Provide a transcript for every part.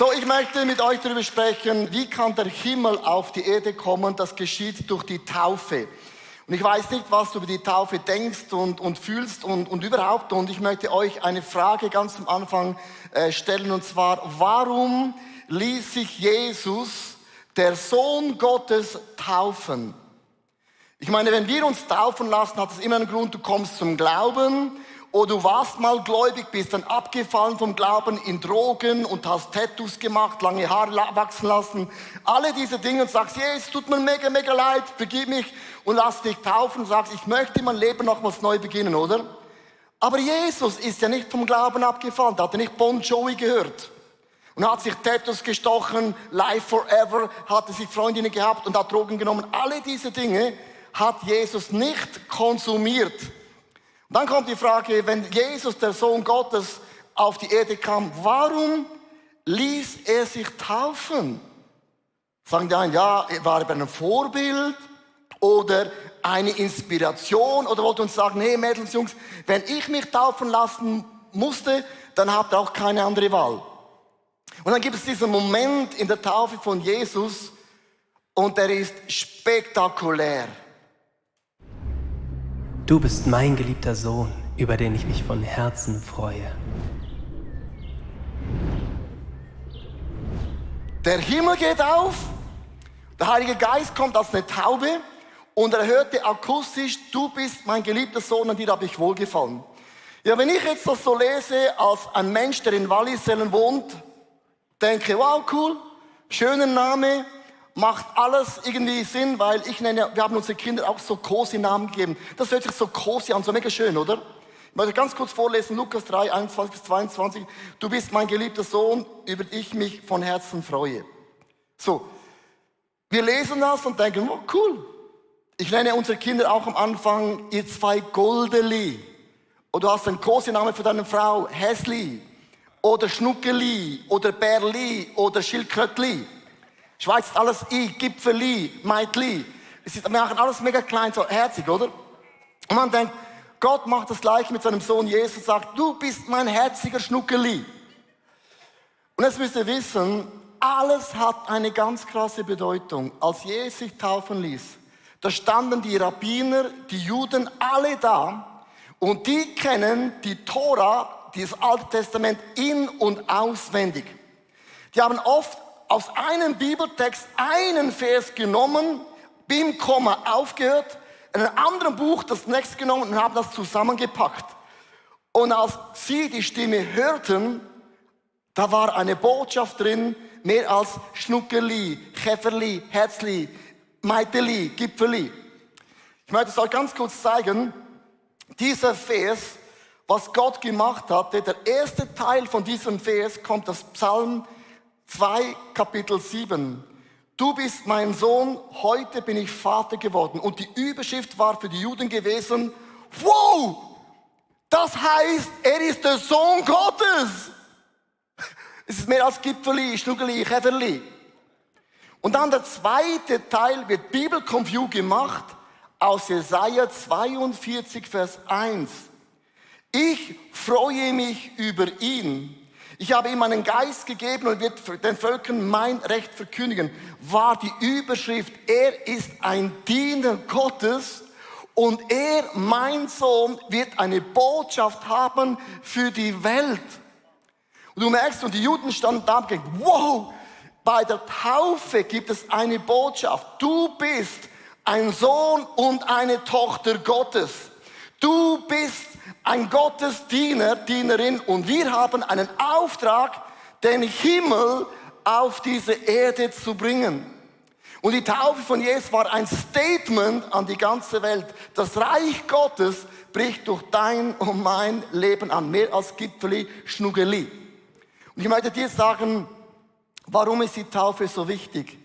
So, ich möchte mit euch darüber sprechen, wie kann der Himmel auf die Erde kommen. Das geschieht durch die Taufe. Und ich weiß nicht, was du über die Taufe denkst und fühlst und überhaupt. Und ich möchte euch eine Frage ganz am Anfang stellen. Und zwar, warum ließ sich Jesus, der Sohn Gottes, taufen? Ich meine, wenn wir uns taufen lassen, hat es immer einen Grund, du kommst zum Glauben. Oder du warst mal gläubig, bist dann abgefallen vom Glauben in Drogen und hast Tattoos gemacht, lange Haare wachsen lassen. Alle diese Dinge und sagst, Jesus, tut mir mega, mega leid, vergib mich und lass dich taufen und sagst, ich möchte mein Leben nochmals neu beginnen, oder? Aber Jesus ist ja nicht vom Glauben abgefallen, der hat ja nicht Bon Jovi gehört. Und hat sich Tattoos gestochen, Life Forever, hatte sich Freundinnen gehabt und hat Drogen genommen. Alle diese Dinge hat Jesus nicht konsumiert. Dann kommt die Frage, wenn Jesus, der Sohn Gottes, auf die Erde kam, warum ließ er sich taufen? Sagen die einen, ja, war er ein Vorbild oder eine Inspiration oder wollte uns sagen, hey Mädels, Jungs, wenn ich mich taufen lassen musste, dann habt ihr auch keine andere Wahl. Und dann gibt es diesen Moment in der Taufe von Jesus und der ist spektakulär. Du bist mein geliebter Sohn, über den ich mich von Herzen freue. Der Himmel geht auf, der Heilige Geist kommt als eine Taube und er hörte akustisch, du bist mein geliebter Sohn, an dir habe ich wohlgefallen. Ja, wenn ich jetzt das so lese, als ein Mensch, der in Wallisellen wohnt, denke, wow, cool, schöner Name, macht alles irgendwie Sinn, weil wir haben unsere Kinder auch so Cosi-Namen gegeben. Das hört sich so Cosi an, so mega schön, oder? Ich möchte ganz kurz vorlesen, Lukas 3, 21-22. Du bist mein geliebter Sohn, über den ich mich von Herzen freue. So, wir lesen das und denken, oh, cool. Ich nenne unsere Kinder auch am Anfang, ihr zwei Goldeli. Oder du hast einen Cosi-Namen für deine Frau, Häsli. Oder Schnuckeli, oder Bärli, oder Schildkrötli. Schweiz ist alles I, Gipfeli, Meitli. Wir machen alles mega klein, so herzig, oder? Und man denkt, Gott macht das gleiche mit seinem Sohn Jesus und sagt, du bist mein herziger Schnuckeli. Und jetzt müsst ihr wissen, alles hat eine ganz krasse Bedeutung. Als Jesus sich taufen ließ, da standen die Rabbiner, die Juden, alle da. Und die kennen die Tora, dieses Alte Testament, in- und auswendig. Die haben oft aus einem Bibeltext einen Vers genommen, beim Komma aufgehört, in einem anderen Buch das nächste genommen und haben das zusammengepackt. Und als sie die Stimme hörten, da war eine Botschaft drin, mehr als Schnuckeli, Käferli, Herzli, Meiteli, Gipfeli. Ich möchte es euch ganz kurz zeigen. Dieser Vers, was Gott gemacht hatte, der erste Teil von diesem Vers kommt aus Psalm 2, Kapitel 7. Du bist mein Sohn, heute bin ich Vater geworden. Und die Überschrift war für die Juden gewesen, wow, das heißt, er ist der Sohn Gottes. Es ist mehr als Gipfeli, Schnuggeli, Käferli. Und dann der zweite Teil wird Bibelconview gemacht aus Jesaja 42, Vers 1. Ich freue mich über ihn. Ich habe ihm meinen Geist gegeben und wird den Völkern mein Recht verkündigen. War die Überschrift, er ist ein Diener Gottes und er, mein Sohn, wird eine Botschaft haben für die Welt. Und du merkst, und die Juden standen da und denken, wow, bei der Taufe gibt es eine Botschaft. Du bist ein Sohn und eine Tochter Gottes. Du bist ein Gottesdiener, Dienerin und wir haben einen Auftrag, den Himmel auf diese Erde zu bringen. Und die Taufe von Jesus war ein Statement an die ganze Welt. Das Reich Gottes bricht durch dein und mein Leben an, mehr als Gipfeli, Schnuggeli. Und ich möchte dir sagen, warum ist die Taufe so wichtig?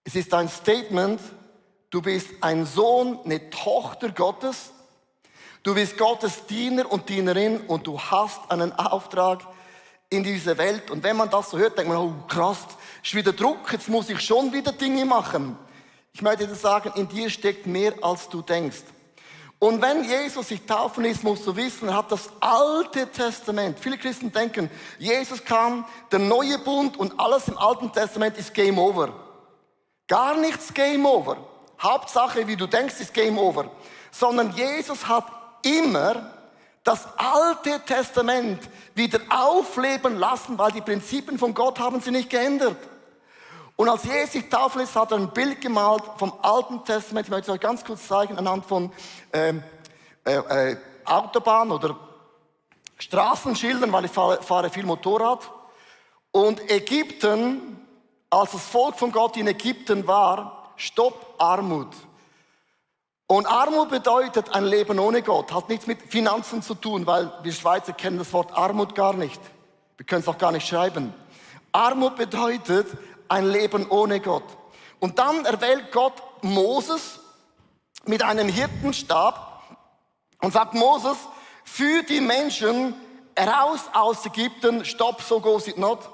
Es ist ein Statement, du bist ein Sohn, eine Tochter Gottes. Du bist Gottes Diener und Dienerin und du hast einen Auftrag in dieser Welt. Und wenn man das so hört, denkt man, oh krass, ist wieder Druck, jetzt muss ich schon wieder Dinge machen. Ich möchte dir sagen, in dir steckt mehr, als du denkst. Und wenn Jesus sich taufen ließ, musst du wissen, er hat das Alte Testament. Viele Christen denken, Jesus kam, der neue Bund und alles im Alten Testament ist Game Over. Gar nichts Game Over. Hauptsache, wie du denkst, ist Game Over. Sondern Jesus hat immer das Alte Testament wieder aufleben lassen, weil die Prinzipien von Gott haben sie nicht geändert. Und als Jesus sich taufen ließ, hat er ein Bild gemalt vom Alten Testament. Ich möchte es euch ganz kurz zeigen, anhand von Autobahn oder Straßenschildern, weil ich fahre viel Motorrad. Und Ägypten, als das Volk von Gott in Ägypten war, Stopp Armut. Und Armut bedeutet ein Leben ohne Gott, hat nichts mit Finanzen zu tun, weil wir Schweizer kennen das Wort Armut gar nicht. Wir können es auch gar nicht schreiben. Armut bedeutet ein Leben ohne Gott. Und dann erwählt Gott Moses mit einem Hirtenstab und sagt, Moses, führ die Menschen heraus aus Ägypten, stop, so goes it not.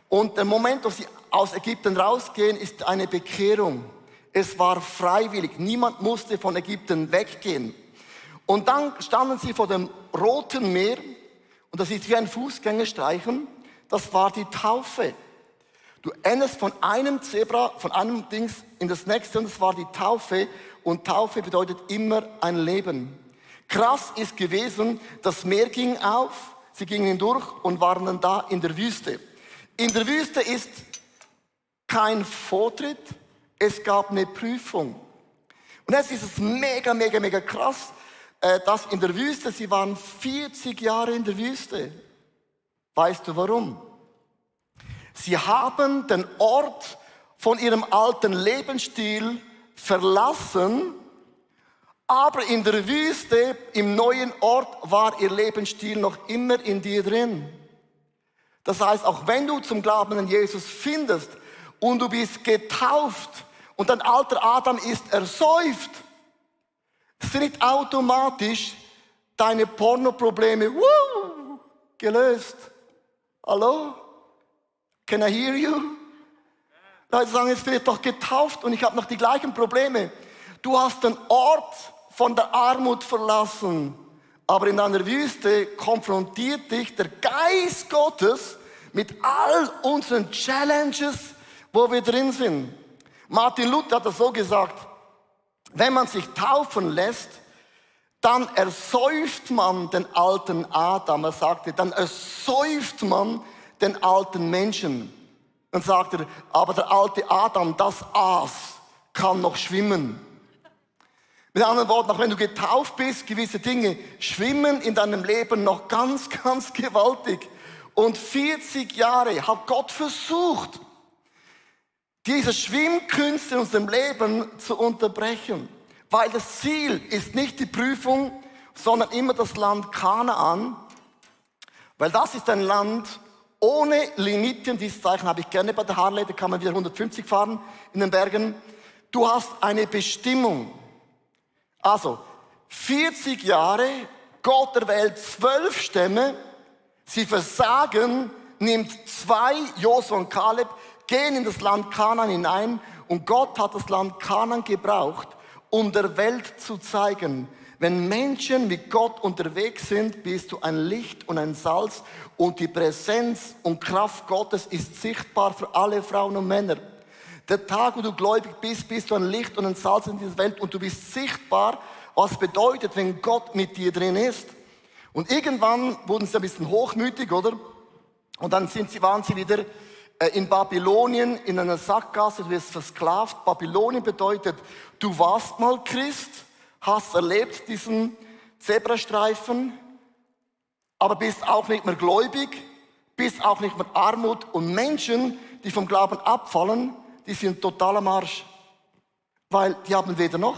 Und der Moment, wo sie aus Ägypten rausgehen, ist eine Bekehrung. Es war freiwillig, niemand musste von Ägypten weggehen. Und dann standen sie vor dem Roten Meer, und das ist wie ein Fußgängerstreifen, das war die Taufe. Du endest von einem Zebra, von einem Dings in das nächste, und das war die Taufe. Und Taufe bedeutet immer ein Leben. Krass ist gewesen, das Meer ging auf, sie gingen hindurch und waren dann da in der Wüste. In der Wüste ist kein Vortritt, es gab eine Prüfung. Und jetzt ist es mega, mega, mega krass, dass in der Wüste, sie waren 40 Jahre in der Wüste. Weißt du warum? Sie haben den Ort von ihrem alten Lebensstil verlassen, aber in der Wüste, im neuen Ort, war ihr Lebensstil noch immer in dir drin. Das heißt, auch wenn du zum Glauben an Jesus findest und du bist getauft und dein alter Adam ist ersäuft, sind nicht automatisch deine Pornoprobleme gelöst. Hallo? Can I hear you? Leute sagen, jetzt bin ich doch getauft und ich habe noch die gleichen Probleme. Du hast den Ort von der Armut verlassen, aber in deiner Wüste konfrontiert dich der Geist Gottes mit all unseren Challenges, wo wir drin sind. Martin Luther hat das so gesagt, wenn man sich taufen lässt, dann ersäuft man den alten Adam. Er sagte, dann ersäuft man den alten Menschen. Dann sagt er, aber der alte Adam, das Aas, kann noch schwimmen. Mit anderen Worten, auch wenn du getauft bist, gewisse Dinge schwimmen in deinem Leben noch ganz, ganz gewaltig. Und 40 Jahre hat Gott versucht, diese Schwimmkünste in unserem Leben zu unterbrechen. Weil das Ziel ist nicht die Prüfung, sondern immer das Land Kanaan. Weil das ist ein Land ohne Limiten. Dieses Zeichen habe ich gerne bei der Harley, da kann man wieder 150 fahren in den Bergen. Du hast eine Bestimmung. Also, 40 Jahre, Gott erwählt 12 Stämme, sie versagen, nimmt 2, Josua und Kaleb, gehen in das Land Kanaan hinein und Gott hat das Land Kanaan gebraucht, um der Welt zu zeigen, wenn Menschen mit Gott unterwegs sind, bist du ein Licht und ein Salz und die Präsenz und Kraft Gottes ist sichtbar für alle Frauen und Männer. Der Tag, wo du gläubig bist, bist du ein Licht und ein Salz in dieser Welt und du bist sichtbar, was bedeutet, wenn Gott mit dir drin ist. Und irgendwann wurden sie ein bisschen hochmütig, oder? Und dann waren sie wieder in Babylonien, in einer Sackgasse, du wirst versklavt. Babylonien bedeutet, du warst mal Christ, hast erlebt diesen Zebrastreifen, aber bist auch nicht mehr gläubig, bist auch nicht mehr Armut. Und Menschen, die vom Glauben abfallen, die sind total am Arsch. Weil die haben weder noch.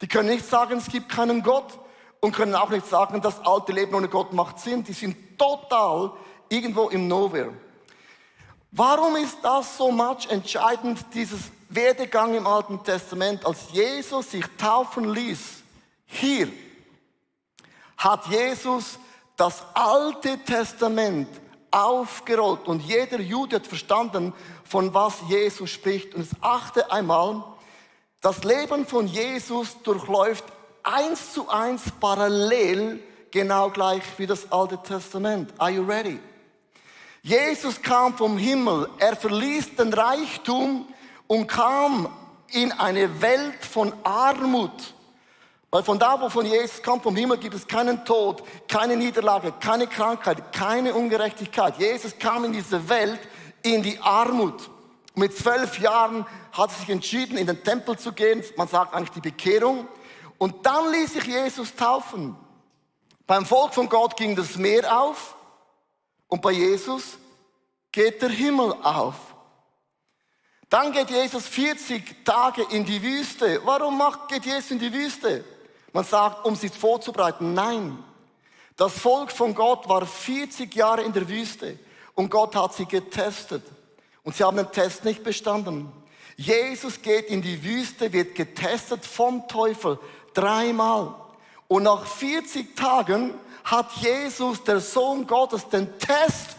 Die können nicht sagen, es gibt keinen Gott. Und können auch nicht sagen, das alte Leben ohne Gott macht Sinn. Die sind total irgendwo im Nowhere. Warum ist das so entscheidend, dieses Werdegang im Alten Testament? Als Jesus sich taufen ließ, hier, hat Jesus das Alte Testament aufgerollt. Und jeder Jude hat verstanden, von was Jesus spricht. Und jetzt achte einmal, das Leben von Jesus durchläuft 1:1 parallel, genau gleich wie das Alte Testament. Are you ready? Jesus kam vom Himmel, er verließ den Reichtum und kam in eine Welt von Armut. Weil von da, wovon Jesus kommt, vom Himmel, gibt es keinen Tod, keine Niederlage, keine Krankheit, keine Ungerechtigkeit. Jesus kam in diese Welt, in die Armut. Mit 12 Jahren hat er sich entschieden, in den Tempel zu gehen. Man sagt eigentlich die Bekehrung. Und dann ließ sich Jesus taufen. Beim Volk von Gott ging das Meer auf. Und bei Jesus geht der Himmel auf. Dann geht Jesus 40 Tage in die Wüste. Warum geht Jesus in die Wüste? Man sagt, um sich vorzubereiten. Nein. Das Volk von Gott war 40 Jahre in der Wüste. Und Gott hat sie getestet. Und sie haben den Test nicht bestanden. Jesus geht in die Wüste, wird getestet vom Teufel 3-mal. Und nach 40 Tagen hat Jesus, der Sohn Gottes, den Test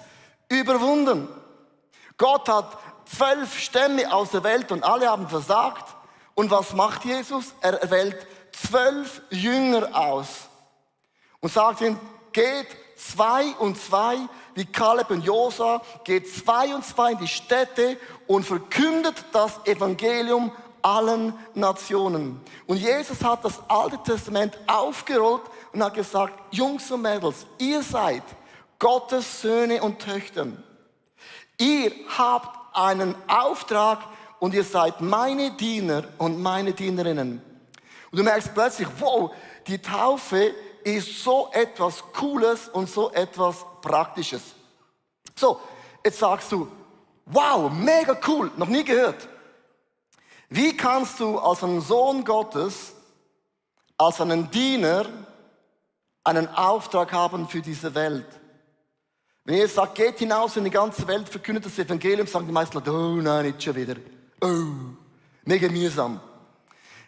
überwunden. Gott hat 12 Stämme aus der Welt und alle haben versagt. Und was macht Jesus? Er wählt 12 Jünger aus und sagt ihnen, geht 2 und 2, wie Kaleb und Josua, geht 2 und 2 in die Städte und verkündet das Evangelium allen Nationen. Und Jesus hat das Alte Testament aufgerollt und hat gesagt, Jungs und Mädels, ihr seid Gottes Söhne und Töchter. Ihr habt einen Auftrag und ihr seid meine Diener und meine Dienerinnen. Und du merkst plötzlich, wow, die Taufe ist so etwas Cooles und so etwas Praktisches. So, jetzt sagst du, wow, mega cool, noch nie gehört. Wie kannst du als ein Sohn Gottes, als einen Diener, einen Auftrag haben für diese Welt? Wenn ihr sagt, geht hinaus in die ganze Welt, verkündet das Evangelium, sagen die meisten Leute, oh nein, nicht schon wieder. Oh, mega mühsam.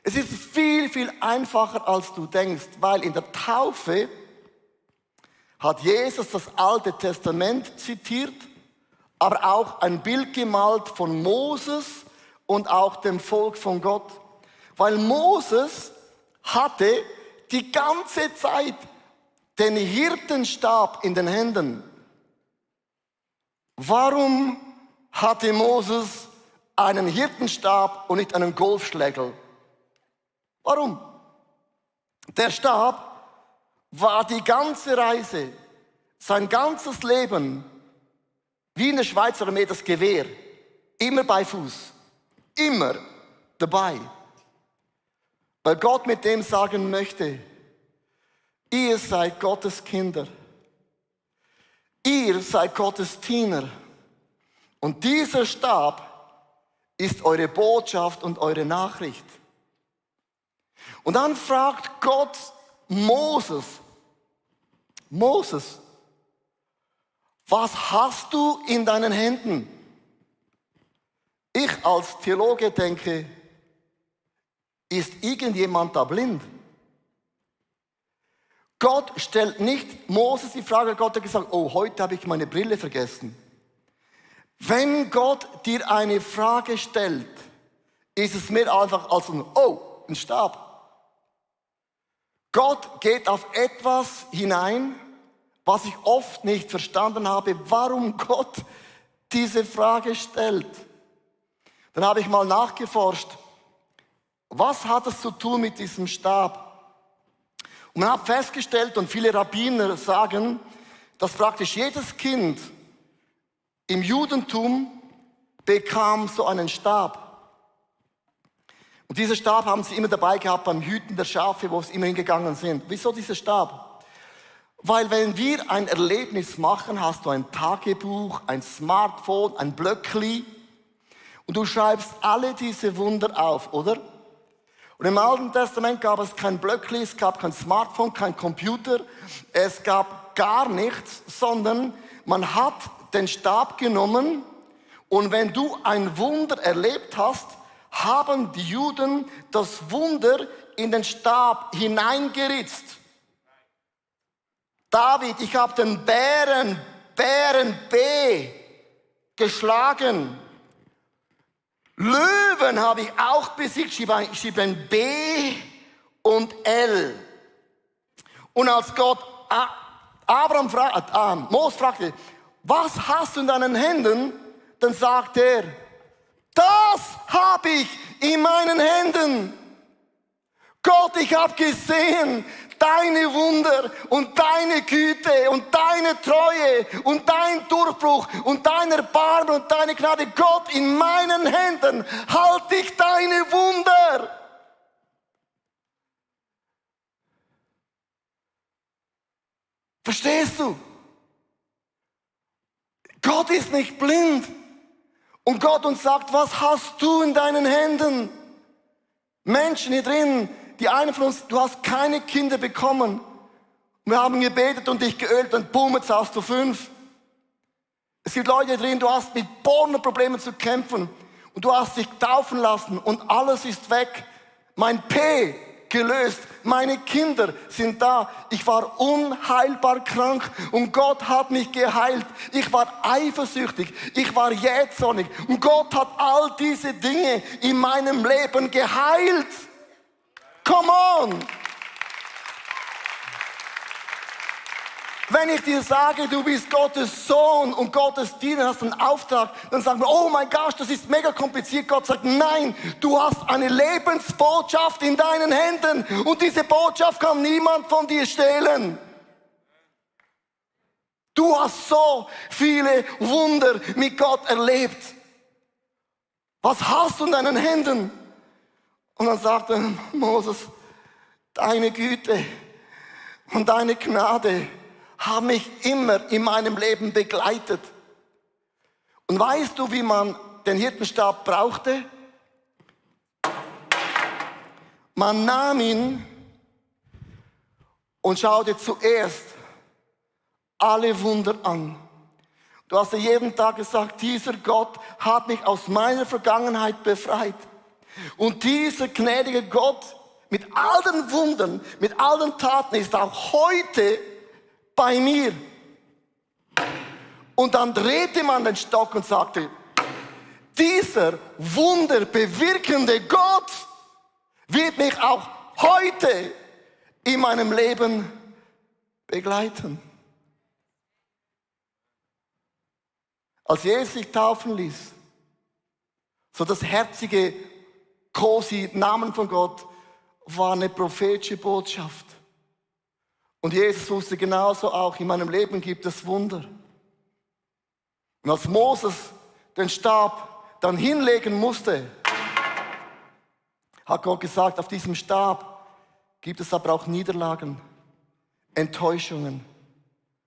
Es ist viel, viel einfacher, als du denkst, weil in der Taufe hat Jesus das Alte Testament zitiert, aber auch ein Bild gemalt von Moses und auch dem Volk von Gott. Weil Moses hatte die ganze Zeit den Hirtenstab in den Händen. Warum hatte Moses einen Hirtenstab und nicht einen Golfschlägel? Warum? Der Stab war die ganze Reise, sein ganzes Leben, wie in der Schweizer Armee das Gewehr, immer bei Fuß, immer dabei. Weil Gott mit dem sagen möchte, ihr seid Gottes Kinder, ihr seid Gottes Diener und dieser Stab ist eure Botschaft und eure Nachricht. Und dann fragt Gott Moses, was hast du in deinen Händen? Ich als Theologe denke, ist irgendjemand da blind? Gott stellt nicht Moses die Frage, Gott hat gesagt, oh, heute habe ich meine Brille vergessen. Wenn Gott dir eine Frage stellt, ist es mehr einfach als ein Stab. Gott geht auf etwas hinein, was ich oft nicht verstanden habe, warum Gott diese Frage stellt. Dann habe ich mal nachgeforscht, was hat es zu tun mit diesem Stab? Und man hat festgestellt, und viele Rabbiner sagen, dass praktisch jedes Kind im Judentum bekam so einen Stab. Und diesen Stab haben sie immer dabei gehabt beim Hüten der Schafe, wo sie immer hingegangen sind. Wieso dieser Stab? Weil wenn wir ein Erlebnis machen, hast du ein Tagebuch, ein Smartphone, ein Blöckli und du schreibst alle diese Wunder auf, oder? Und im Alten Testament gab es kein Blöckli, es gab kein Smartphone, kein Computer, es gab gar nichts, sondern man hat den Stab genommen und wenn du ein Wunder erlebt hast, haben die Juden das Wunder in den Stab hineingeritzt. David, ich habe den Bären B geschlagen. Löwen habe ich auch besiegt, schrieb ein B und El. Und als Gott Mose fragte, was hast du in deinen Händen? Dann sagt er, das habe ich in meinen Händen. Gott, ich habe gesehen deine Wunder und deine Güte und deine Treue und dein Durchbruch und dein Erbarmen und deine Gnade. Gott, in meinen Händen halte ich deine Wunder. Verstehst du? Gott ist nicht blind. Und Gott uns sagt, was hast du in deinen Händen? Menschen hier drin, die einen von uns, du hast keine Kinder bekommen. Wir haben gebetet und dich geölt und boom, jetzt hast du 5. Es gibt Leute hier drin, du hast mit Bodenproblemen zu kämpfen und du hast dich taufen lassen und alles ist weg. Mein P gelöst, meine Kinder sind da. Ich war unheilbar krank und Gott hat mich geheilt. Ich war eifersüchtig, ich war jähzornig und Gott hat all diese Dinge in meinem Leben geheilt. Come on! Wenn ich dir sage, du bist Gottes Sohn und Gottes Diener, hast einen Auftrag, dann sagen wir, oh mein Gott, das ist mega kompliziert. Gott sagt, nein, du hast eine Lebensbotschaft in deinen Händen und diese Botschaft kann niemand von dir stehlen. Du hast so viele Wunder mit Gott erlebt. Was hast du in deinen Händen? Und dann sagte Moses, deine Güte und deine Gnade haben mich immer in meinem Leben begleitet. Und weißt du, wie man den Hirtenstab brauchte? Man nahm ihn und schaute zuerst alle Wunder an. Du hast ja jeden Tag gesagt, dieser Gott hat mich aus meiner Vergangenheit befreit. Und dieser gnädige Gott mit all den Wundern, mit all den Taten ist auch heute bei mir. Und dann drehte man den Stock und sagte, dieser wunderbewirkende Gott wird mich auch heute in meinem Leben begleiten. Als Jesus sich taufen ließ, so das herzige Kosi, Namen von Gott, war eine prophetische Botschaft. Und Jesus wusste genauso auch, in meinem Leben gibt es Wunder. Und als Moses den Stab dann hinlegen musste, hat Gott gesagt, auf diesem Stab gibt es aber auch Niederlagen, Enttäuschungen,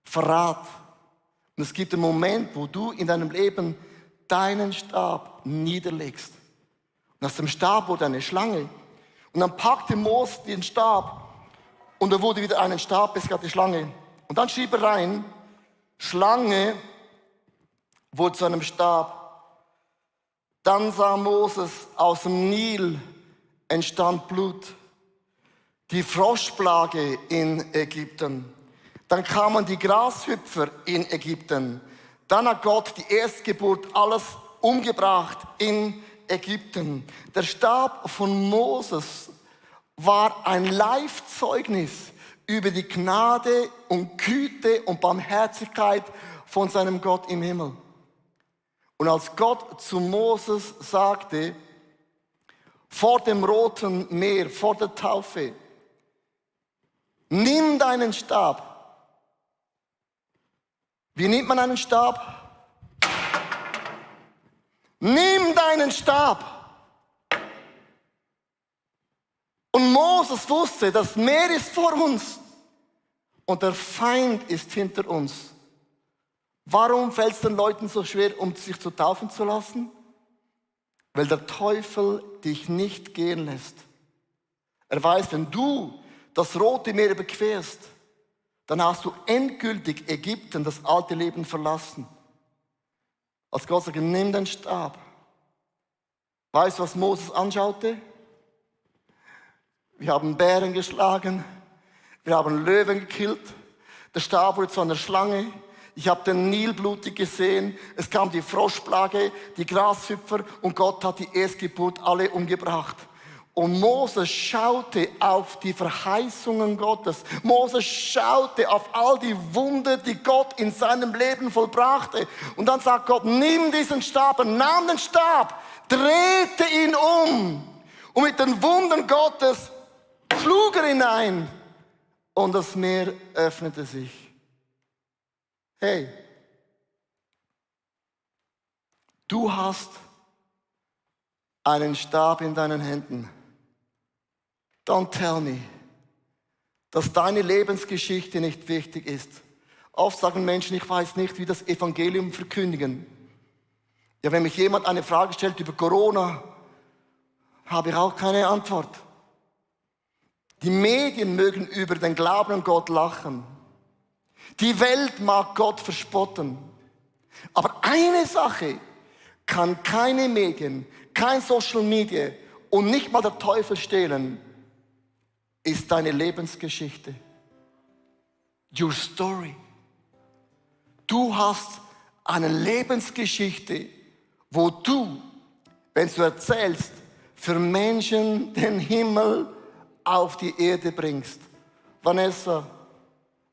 Verrat. Und es gibt einen Moment, wo du in deinem Leben deinen Stab niederlegst. Und aus dem Stab wurde eine Schlange. Und dann packte Mose den Stab und er wurde wieder einen Stab, es gab die Schlange. Und dann schrieb er rein, Schlange wurde zu einem Stab. Dann sah Moses, aus dem Nil entstand Blut. Die Froschplage in Ägypten. Dann kamen die Grashüpfer in Ägypten. Dann hat Gott die Erstgeburt alles umgebracht in Ägypten. Der Stab von Moses war ein Live-Zeugnis über die Gnade und Güte und Barmherzigkeit von seinem Gott im Himmel. Und als Gott zu Moses sagte, vor dem Roten Meer, vor der Taufe, nimm deinen Stab. Wie nimmt man einen Stab? Nimm deinen Stab. Und Moses wusste, das Meer ist vor uns und der Feind ist hinter uns. Warum fällt es den Leuten so schwer, um sich zu taufen zu lassen? Weil der Teufel dich nicht gehen lässt. Er weiß, wenn du das Rote Meer überquerst, dann hast du endgültig Ägypten, das alte Leben verlassen. Als Gott sagte, nimm den Stab. Weißt du, was Moses anschaute? Wir haben Bären geschlagen, wir haben Löwen gekillt, der Stab wurde zu einer Schlange, ich habe den Nil blutig gesehen, es kam die Froschplage, die Grashüpfer und Gott hat die Erstgeburt alle umgebracht. Und Moses schaute auf die Verheißungen Gottes. Moses schaute auf all die Wunder, die Gott in seinem Leben vollbrachte. Und dann sagt Gott, nimm diesen Stab. Er nahm den Stab, drehte ihn um. Und mit den Wundern Gottes schlug er hinein. Und das Meer öffnete sich. Hey, du hast einen Stab in deinen Händen. Don't tell me, dass deine Lebensgeschichte nicht wichtig ist. Oft sagen Menschen, ich weiß nicht, wie das Evangelium verkündigen. Ja, wenn mich jemand eine Frage stellt über Corona, habe ich auch keine Antwort. Die Medien mögen über den Glauben an Gott lachen. Die Welt mag Gott verspotten. Aber eine Sache kann keine Medien, kein Social Media und nicht mal der Teufel stehlen, ist deine Lebensgeschichte. Your story. Du hast eine Lebensgeschichte, wo du, wenn du erzählst, für Menschen den Himmel auf die Erde bringst. Vanessa,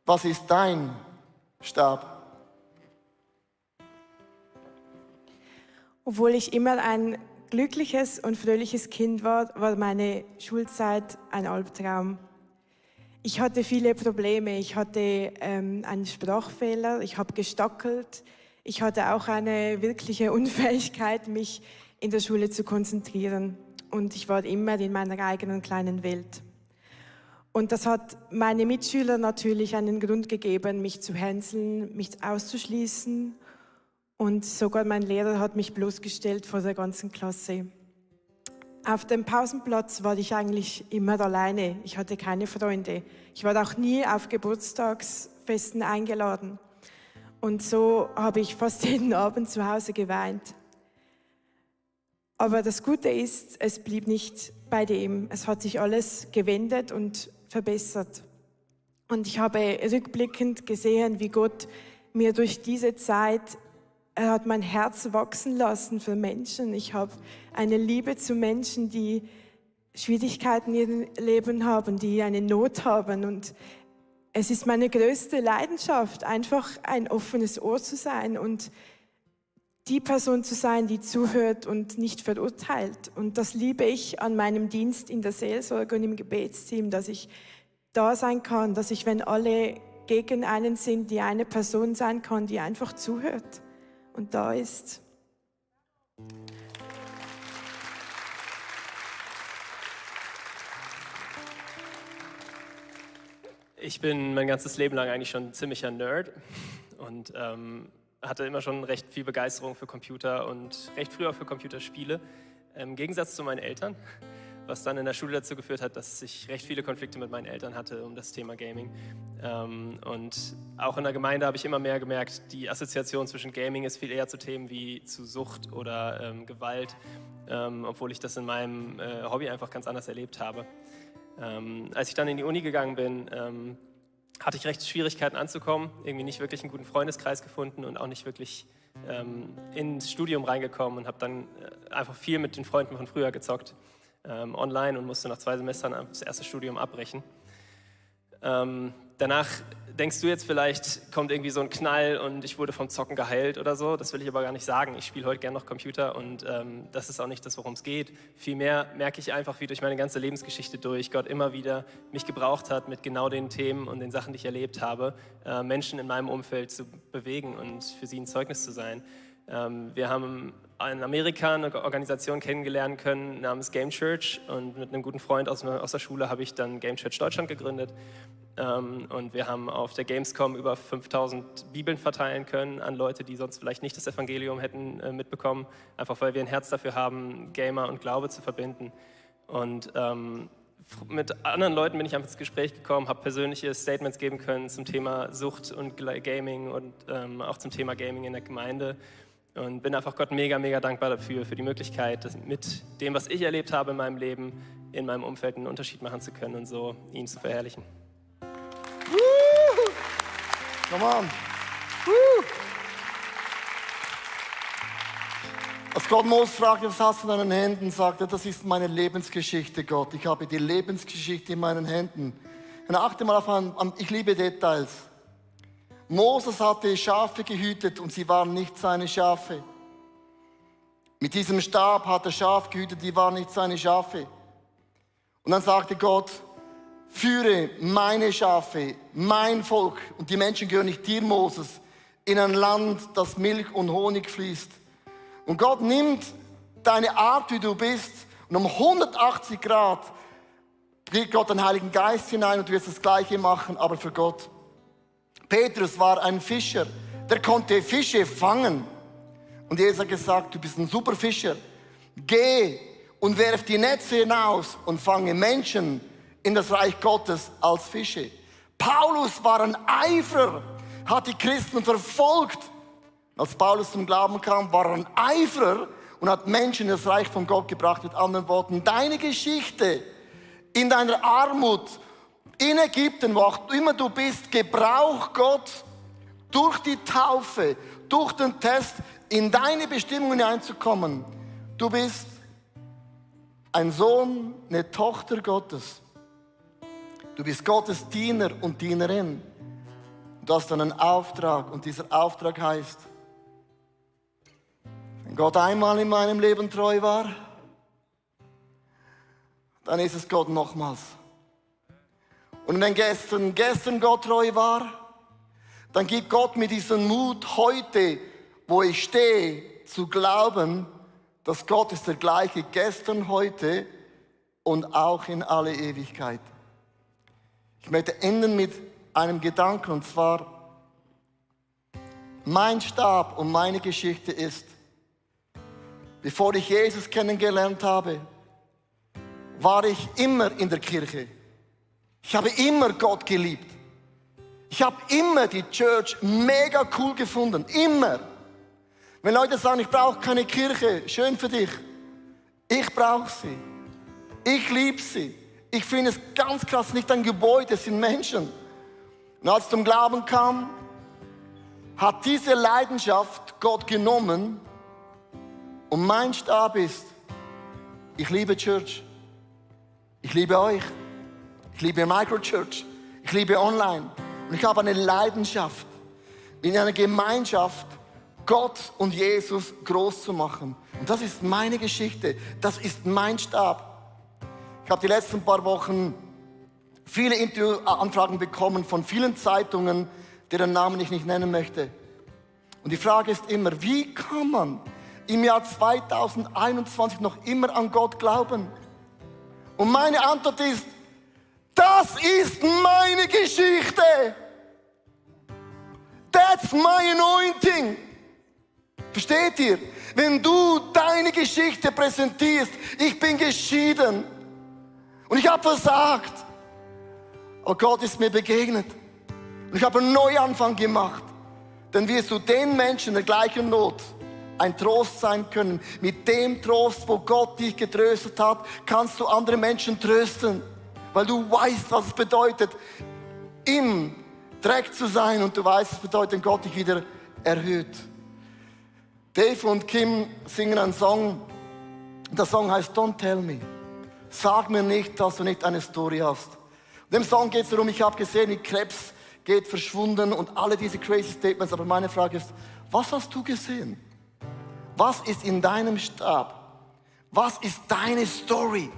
was ist dein Stab? Obwohl ich immer ein glückliches und fröhliches Kind war, war meine Schulzeit ein Albtraum. Ich hatte viele Probleme. Ich hatte einen Sprachfehler, ich habe gestockelt. Ich hatte auch eine wirkliche Unfähigkeit, mich in der Schule zu konzentrieren. Und ich war immer in meiner eigenen kleinen Welt. Und das hat meine Mitschüler natürlich einen Grund gegeben, mich zu hänseln, mich auszuschließen. Und sogar mein Lehrer hat mich bloßgestellt vor der ganzen Klasse. Auf dem Pausenplatz war ich eigentlich immer alleine. Ich hatte keine Freunde. Ich war auch nie auf Geburtstagsfesten eingeladen. Und so habe ich fast jeden Abend zu Hause geweint. Aber das Gute ist, es blieb nicht bei dem. Es hat sich alles gewendet und verbessert. Und ich habe rückblickend gesehen, wie Gott mir durch diese Zeit, er hat mein Herz wachsen lassen für Menschen. Ich habe eine Liebe zu Menschen, die Schwierigkeiten in ihrem Leben haben, die eine Not haben. Und es ist meine größte Leidenschaft, einfach ein offenes Ohr zu sein und die Person zu sein, die zuhört und nicht verurteilt. Und das liebe ich an meinem Dienst in der Seelsorge und im Gebetsteam, dass ich da sein kann, dass ich, wenn alle gegen einen sind, die eine Person sein kann, die einfach zuhört und da ist. Ich bin mein ganzes Leben lang eigentlich schon ein ziemlicher Nerd und hatte immer schon recht viel Begeisterung für Computer und recht früh auch für Computerspiele. Im Gegensatz zu meinen Eltern, was dann in der Schule dazu geführt hat, dass ich recht viele Konflikte mit meinen Eltern hatte um das Thema Gaming. Und auch in der Gemeinde habe ich immer mehr gemerkt, die Assoziation zwischen Gaming ist viel eher zu Themen wie zu Sucht oder Gewalt, obwohl ich das in meinem Hobby einfach ganz anders erlebt habe. Als ich dann in die Uni gegangen bin, hatte ich recht Schwierigkeiten anzukommen, irgendwie nicht wirklich einen guten Freundeskreis gefunden und auch nicht wirklich ins Studium reingekommen und habe dann einfach viel mit den Freunden von früher gezockt, online, und musste nach 2 Semestern das erste Studium abbrechen. Danach denkst du jetzt vielleicht, kommt irgendwie so ein Knall und ich wurde vom Zocken geheilt oder so. Das will ich aber gar nicht sagen. Ich spiele heute gerne noch Computer und das ist auch nicht das, worum es geht. Vielmehr merke ich einfach, wie durch meine ganze Lebensgeschichte durch Gott immer wieder mich gebraucht hat, mit genau den Themen und den Sachen, die ich erlebt habe, Menschen in meinem Umfeld zu bewegen und für sie ein Zeugnis zu sein. Wir haben in Amerika eine Organisation kennengelernen können namens Game Church, und mit einem guten Freund aus der Schule habe ich dann Game Church Deutschland gegründet. Und wir haben auf der Gamescom über 5000 Bibeln verteilen können an Leute, die sonst vielleicht nicht das Evangelium hätten mitbekommen, einfach weil wir ein Herz dafür haben, Gamer und Glaube zu verbinden. Und mit anderen Leuten bin ich einfach ins Gespräch gekommen, habe persönliche Statements geben können zum Thema Sucht und Gaming und auch zum Thema Gaming in der Gemeinde. Und bin einfach Gott mega, mega dankbar dafür, für die Möglichkeit, mit dem, was ich erlebt habe in meinem Leben, in meinem Umfeld einen Unterschied machen zu können und so ihn zu verherrlichen. Come on. Als Gott Mose fragte, was hast du in deinen Händen, sagte er, das ist meine Lebensgeschichte, Gott. Ich habe die Lebensgeschichte in meinen Händen. Und achte mal auf ich liebe Details. Moses hatte Schafe gehütet und sie waren nicht seine Schafe. Mit diesem Stab hat er Schaf gehütet, die waren nicht seine Schafe. Und dann sagte Gott, führe meine Schafe, mein Volk, und die Menschen gehören nicht dir, Moses, in ein Land, das Milch und Honig fließt. Und Gott nimmt deine Art, wie du bist, und um 180 Grad bringt Gott den Heiligen Geist hinein und du wirst das Gleiche machen, aber für Gott. Petrus war ein Fischer, der konnte Fische fangen. Und Jesus hat gesagt, du bist ein super Fischer. Geh und werf die Netze hinaus und fange Menschen in das Reich Gottes als Fische. Paulus war ein Eiferer, hat die Christen verfolgt. Als Paulus zum Glauben kam, war er ein Eiferer und hat Menschen in das Reich von Gott gebracht. Mit anderen Worten, deine Geschichte in deiner Armut, in Ägypten, wo auch immer du bist, gebraucht Gott durch die Taufe, durch den Test, in deine Bestimmung hineinzukommen. Du bist ein Sohn, eine Tochter Gottes. Du bist Gottes Diener und Dienerin. Du hast einen Auftrag und dieser Auftrag heißt, wenn Gott einmal in meinem Leben treu war, dann ist es Gott nochmals. Und wenn gestern Gott treu war, dann gibt Gott mir diesen Mut heute, wo ich stehe, zu glauben, dass Gott ist der gleiche gestern, heute und auch in alle Ewigkeit. Ich möchte enden mit einem Gedanken, und zwar, mein Stab und meine Geschichte ist, bevor ich Jesus kennengelernt habe, war ich immer in der Kirche. Ich habe immer Gott geliebt. Ich habe immer die Church mega cool gefunden. Immer. Wenn Leute sagen, ich brauche keine Kirche, schön für dich. Ich brauche sie. Ich liebe sie. Ich finde es ganz krass, nicht ein Gebäude, es sind Menschen. Und als ich zum Glauben kam, hat diese Leidenschaft Gott genommen und mein Stab ist, ich liebe Church. Ich liebe euch. Ich liebe Microchurch. Ich liebe Online. Und ich habe eine Leidenschaft, in einer Gemeinschaft Gott und Jesus groß zu machen. Und das ist meine Geschichte. Das ist mein Stab. Ich habe die letzten paar Wochen viele Interviewanfragen bekommen von vielen Zeitungen, deren Namen ich nicht nennen möchte. Und die Frage ist immer, wie kann man im Jahr 2021 noch immer an Gott glauben? Und meine Antwort ist, das ist meine Geschichte. That's my anointing. Versteht ihr? Wenn du deine Geschichte präsentierst, ich bin geschieden und ich habe versagt, aber Gott ist mir begegnet und ich habe einen Neuanfang gemacht, dann wirst du den Menschen in der gleichen Not ein Trost sein können. Mit dem Trost, wo Gott dich getröstet hat, kannst du andere Menschen trösten, weil du weißt, was es bedeutet, im Dreck zu sein und du weißt, was es bedeutet, Gott dich wieder erhöht. Dave und Kim singen einen Song. Der Song heißt Don't Tell Me. Sag mir nicht, dass du nicht eine Story hast. In dem Song geht es darum, ich habe gesehen, die Krebs geht verschwunden und alle diese crazy Statements. Aber meine Frage ist, was hast du gesehen? Was ist in deinem Stab? Was ist deine Story?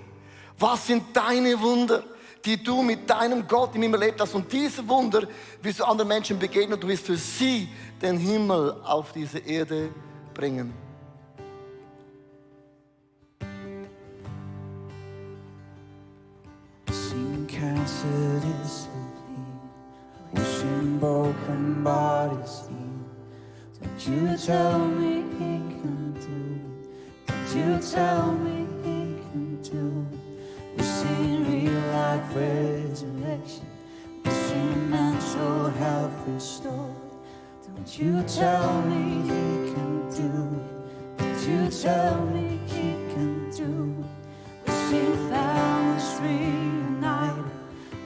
Was sind deine Wunder, die du mit deinem Gott im Himmel erlebt hast? Und diese Wunder wirst du anderen Menschen begegnen und du wirst für sie den Himmel auf diese Erde bringen. Seen cancer disappear, wishing broken bodies heal. Don't you tell me he can do it. Don't you tell me he can do it. We've seen real life resurrection. We've seen mental health restored. Don't you tell me he can do it. Don't you tell me he can do it. We've seen families reunited.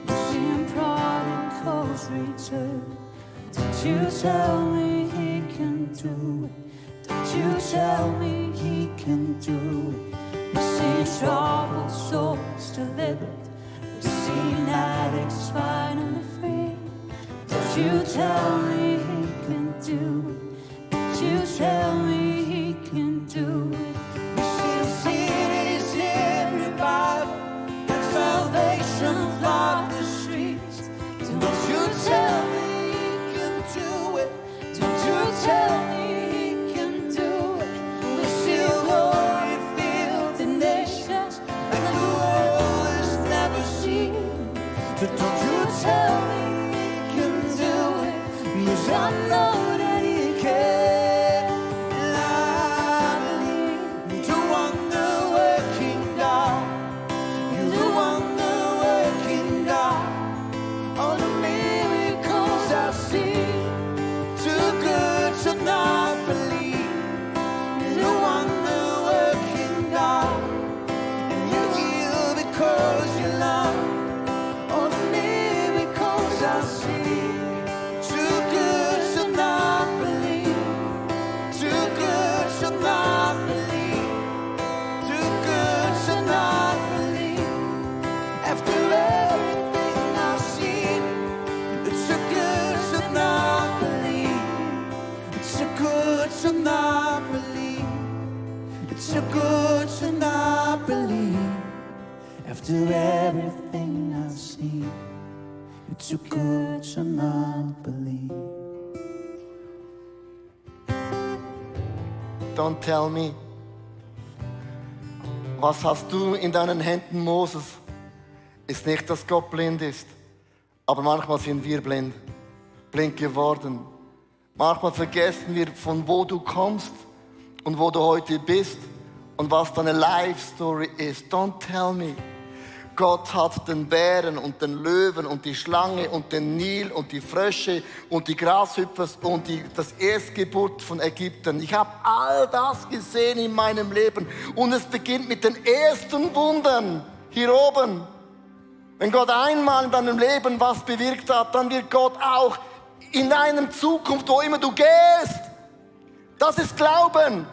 We've seen prodigals return. Don't you tell me he can do it. Don't Don't you tell me he can do it. We've seen troubled souls delivered. We've seen addicts finally free. Don't you tell me he can do it. Don't you tell me he can do it. We've seen cities in revival and salvation flood the streets. Don't you tell me he can do it. Don't you tell me he can do it. We see glory fill the nations like the world has never seen. So don't you tell me he can do it, 'cause I know that he can. And I believe the wonder-working God. You're the wonder-working God. All the miracles I see, too good to not believe. You're the wonder-working God, and you heal because you love. All the miracles I see, too good to not believe. Too good to not believe. Too good to not believe. After everything I've seen, it's too good to not believe. It's too good to not believe. It's too good to not believe. After everything I've seen, it's too good to not believe. Don't tell me. Was hast du in deinen Händen, Moses? Ist nicht, dass Gott blind ist, aber manchmal sind wir blind geworden. Manchmal vergessen wir, von wo du kommst und wo du heute bist und was deine Life-Story ist. Don't tell me. Gott hat den Bären und den Löwen und die Schlange und den Nil und die Frösche und die Grashüpfer und das Erstgeburt von Ägypten. Ich habe all das gesehen in meinem Leben und es beginnt mit den ersten Wundern hier oben. Wenn Gott einmal in deinem Leben was bewirkt hat, dann wird Gott auch in deiner Zukunft, wo immer du gehst. Das ist Glauben.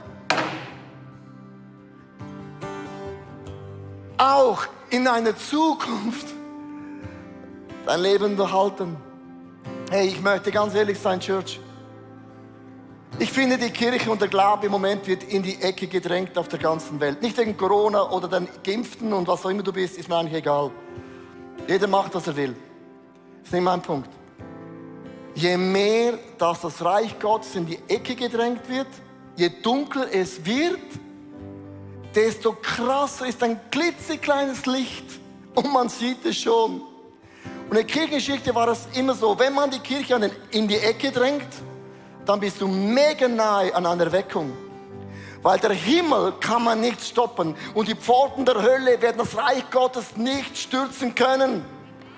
Auch in deiner Zukunft dein Leben behalten. Hey, ich möchte ganz ehrlich sein, Church. Ich finde, die Kirche und der Glaube im Moment wird in die Ecke gedrängt auf der ganzen Welt. Nicht wegen Corona oder den Geimpften und was auch immer du bist, ist mir eigentlich egal. Jeder macht, was er will. Das ist nicht mein Punkt. Je mehr, dass das Reich Gottes in die Ecke gedrängt wird, je dunkler es wird, desto krasser ist ein klitzekleines Licht und man sieht es schon. Und in der Kirchengeschichte war es immer so, wenn man die Kirche in die Ecke drängt, dann bist du mega nahe an einer Erweckung. Weil der Himmel kann man nicht stoppen und die Pforten der Hölle werden das Reich Gottes nicht stürzen können.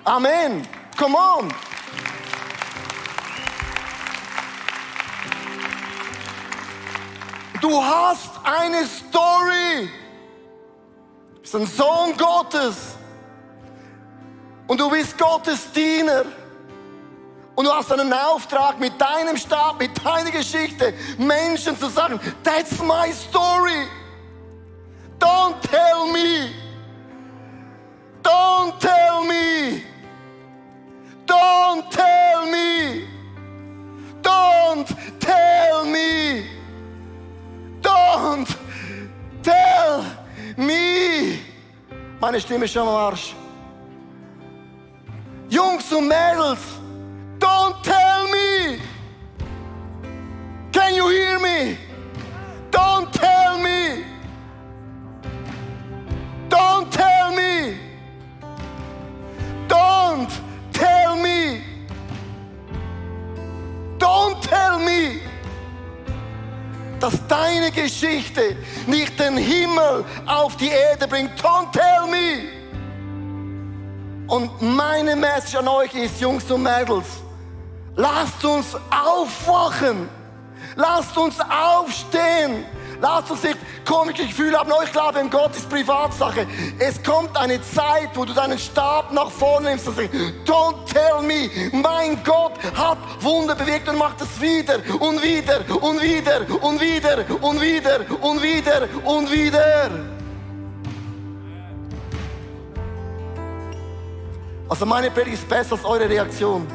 Amen. Come on. Du hast eine Story. Du bist ein Sohn Gottes. Und du bist Gottes Diener. Und du hast einen Auftrag mit deinem Stab, mit deiner Geschichte, Menschen zu sagen, that's my story. Don't tell me. Don't tell me. Don't tell me. Don't tell me. Don't tell me. Meine Stimme ist schon am Arsch. Jungs und Mädels, don't tell me. Can you hear me? Don't tell me. Don't tell me. Don't tell me. Don't tell me. Dass deine Geschichte nicht den Himmel auf die Erde bringt. Don't tell me. Und meine Message an euch ist, Jungs und Mädels, lasst uns aufwachen. Lasst uns aufstehen. Lasst uns nicht komische Gefühle haben, ich glaube in Gott ist Privatsache. Es kommt eine Zeit, wo du deinen Stab nach vorne nimmst und sagst, don't tell me, mein Gott hat Wunder bewirkt und macht es wieder und wieder und wieder und wieder und wieder und wieder und wieder. Also meine Predigt ist besser als eure Reaktion.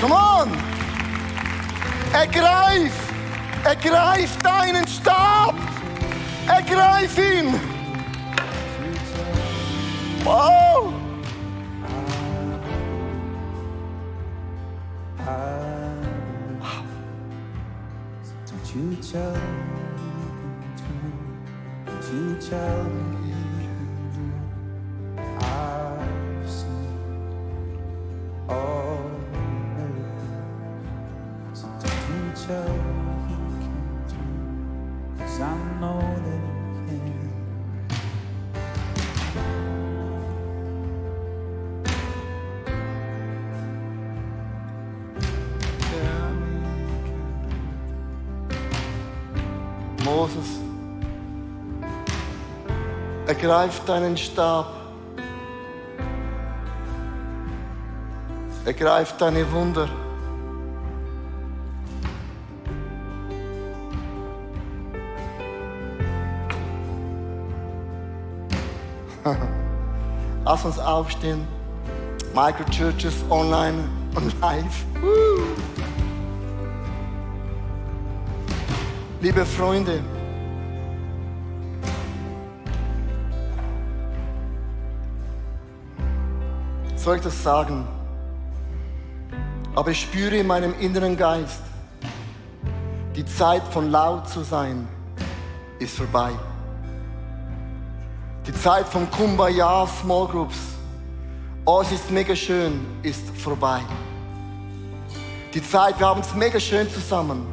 Come on! Ergreif deinen Stab! Ergreif ihn! Wow! Don't you tell me, don't you tell me, I've seen all the miracles. So don't you tell me he can do, 'cause I know that he can. Moses, ergreif deinen Stab. Ergreif deine Wunder. Lass uns aufstehen. Microchurches online und live. Liebe Freunde, soll ich das sagen? Aber ich spüre in meinem inneren Geist, die Zeit von laut zu sein ist vorbei. Die Zeit von Kumbaya Small Groups, oh es ist mega schön, ist vorbei. Die Zeit, wir haben es mega schön zusammen,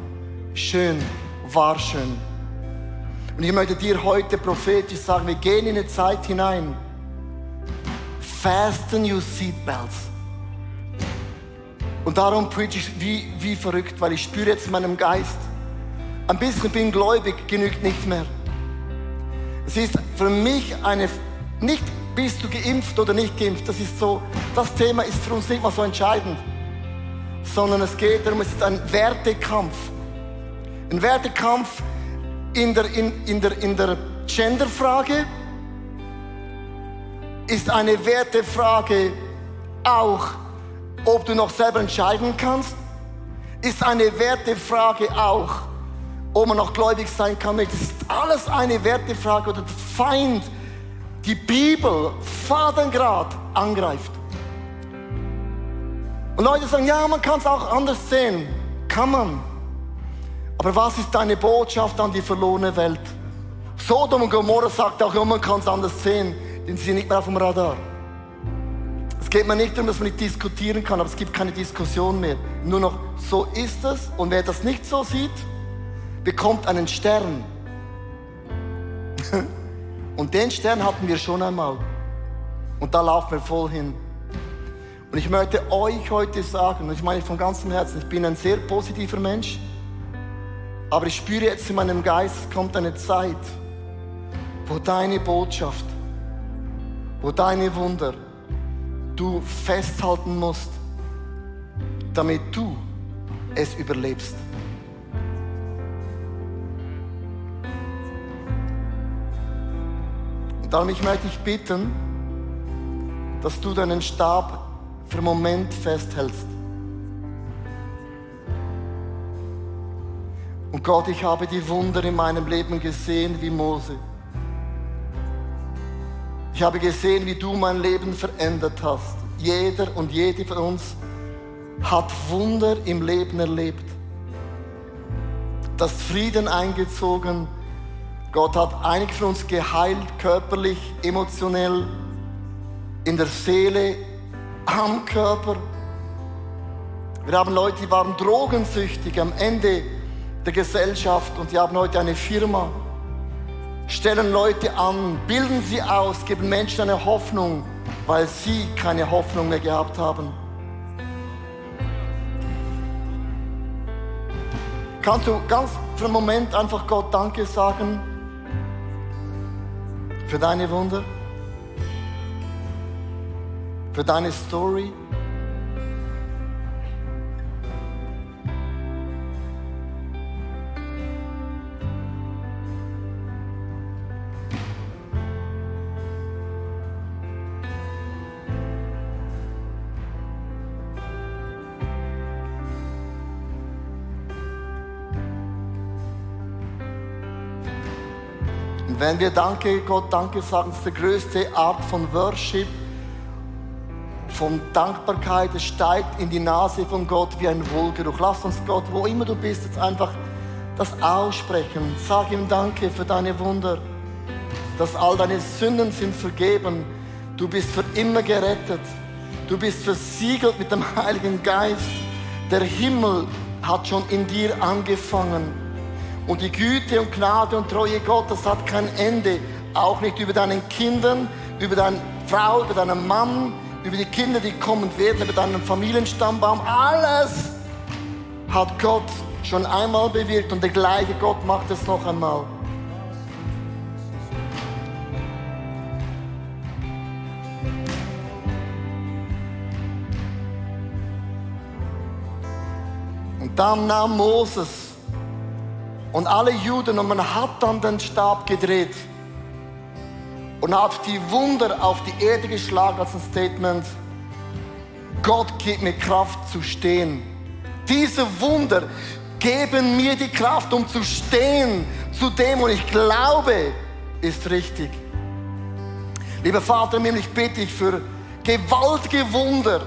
schön. War schön. Und ich möchte dir heute prophetisch sagen, wir gehen in eine Zeit hinein. Fasten your seatbelts. Und darum preach ich wie verrückt, weil ich spüre jetzt in meinem Geist, ein bisschen bin gläubig, genügt nicht mehr. Es ist für mich nicht bist du geimpft oder nicht geimpft, das ist so, das Thema ist für uns nicht mal so entscheidend, sondern es geht darum, es ist ein Wertekampf. Ein Wertekampf in der Genderfrage ist eine Wertefrage auch, ob du noch selber entscheiden kannst. Ist eine Wertefrage auch, ob man noch gläubig sein kann. Das ist alles eine Wertefrage, oder der Feind, die Bibel, Vatergrad angreift. Und Leute sagen, ja, man kann es auch anders sehen. Kann man. Aber was ist deine Botschaft an die verlorene Welt? Sodom und Gomorra sagt auch, ja, man kann es anders sehen, denn sie sind nicht mehr auf dem Radar. Es geht mir nicht darum, dass man nicht diskutieren kann, aber es gibt keine Diskussion mehr. Nur noch, so ist es, und wer das nicht so sieht, bekommt einen Stern. Und den Stern hatten wir schon einmal. Und da laufen wir voll hin. Und ich möchte euch heute sagen, und ich meine von ganzem Herzen, ich bin ein sehr positiver Mensch, aber ich spüre jetzt in meinem Geist, es kommt eine Zeit, wo deine Botschaft, wo deine Wunder du festhalten musst, damit du es überlebst. Und darum möchte ich bitten, dass du deinen Stab für einen Moment festhältst. Und Gott, ich habe die Wunder in meinem Leben gesehen wie Mose. Ich habe gesehen, wie du mein Leben verändert hast. Jeder und jede von uns hat Wunder im Leben erlebt. Das Frieden eingezogen. Gott hat einige von uns geheilt, körperlich, emotionell, in der Seele, am Körper. Wir haben Leute, die waren drogensüchtig am Ende der Gesellschaft und die haben heute eine Firma, stellen Leute an, bilden sie aus, geben Menschen eine Hoffnung weil sie keine Hoffnung mehr gehabt haben. Kannst du ganz für einen Moment einfach Gott Danke sagen für deine Wunder, für deine Story? Und wenn wir Gott Danke sagen, ist die größte Art von Worship, von Dankbarkeit. Es steigt in die Nase von Gott wie ein Wohlgeruch. Lass uns Gott, wo immer du bist, jetzt einfach das aussprechen. Sag ihm Danke für deine Wunder, dass all deine Sünden sind vergeben. Du bist für immer gerettet. Du bist versiegelt mit dem Heiligen Geist. Der Himmel hat schon in dir angefangen. Und die Güte und Gnade und Treue Gottes hat kein Ende. Auch nicht über deinen Kindern, über deine Frau, über deinen Mann, über die Kinder, die kommen werden, über deinen Familienstammbaum. Alles hat Gott schon einmal bewirkt und der gleiche Gott macht es noch einmal. Und dann nahm Moses und alle Juden und man hat dann den Stab gedreht und hat die Wunder auf die Erde geschlagen als ein Statement: Gott gibt mir Kraft zu stehen. Diese Wunder geben mir die Kraft, um zu stehen zu dem, und ich glaube, ist richtig. Lieber Vater im Himmel, ich bitte dich für gewaltige Wunder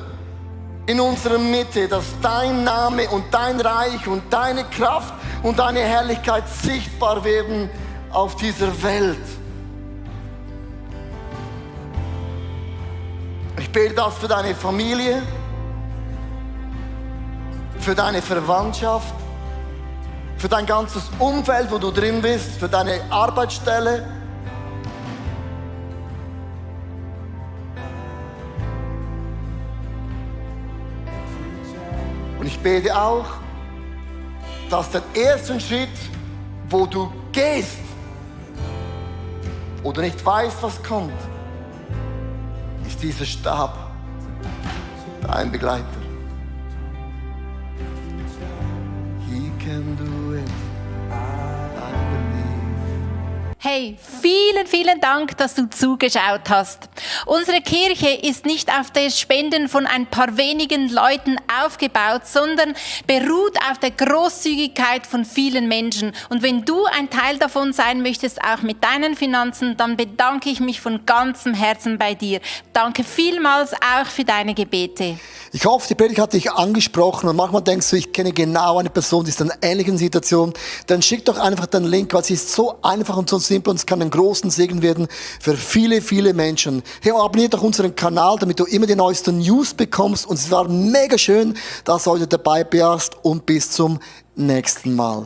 in unserer Mitte, dass dein Name und dein Reich und deine Kraft und deine Herrlichkeit sichtbar werden auf dieser Welt. Ich bete das für deine Familie, für deine Verwandtschaft, für dein ganzes Umfeld, wo du drin bist, für deine Arbeitsstelle. Und ich bete auch, dass der erste Schritt, wo du gehst, wo du nicht weißt, was kommt, ist dieser Stab, dein Begleiter. He can do it, I believe. Hey, vielen, vielen Dank, dass du zugeschaut hast. Unsere Kirche ist nicht auf das Spenden von ein paar wenigen Leuten aufgebaut, sondern beruht auf der Großzügigkeit von vielen Menschen. Und wenn du ein Teil davon sein möchtest, auch mit deinen Finanzen, dann bedanke ich mich von ganzem Herzen bei dir. Danke vielmals auch für deine Gebete. Ich hoffe, die Predigt hat dich angesprochen und manchmal denkst du, ich kenne genau eine Person, die ist in einer ähnlichen Situation. Dann schick doch einfach den Link, weil es ist so einfach und so simpel und es kann einen großen Segen werden für viele, viele Menschen. Hey, abonniere doch unseren Kanal, damit du immer die neuesten News bekommst, und es war mega schön, dass du heute dabei warst, und bis zum nächsten Mal.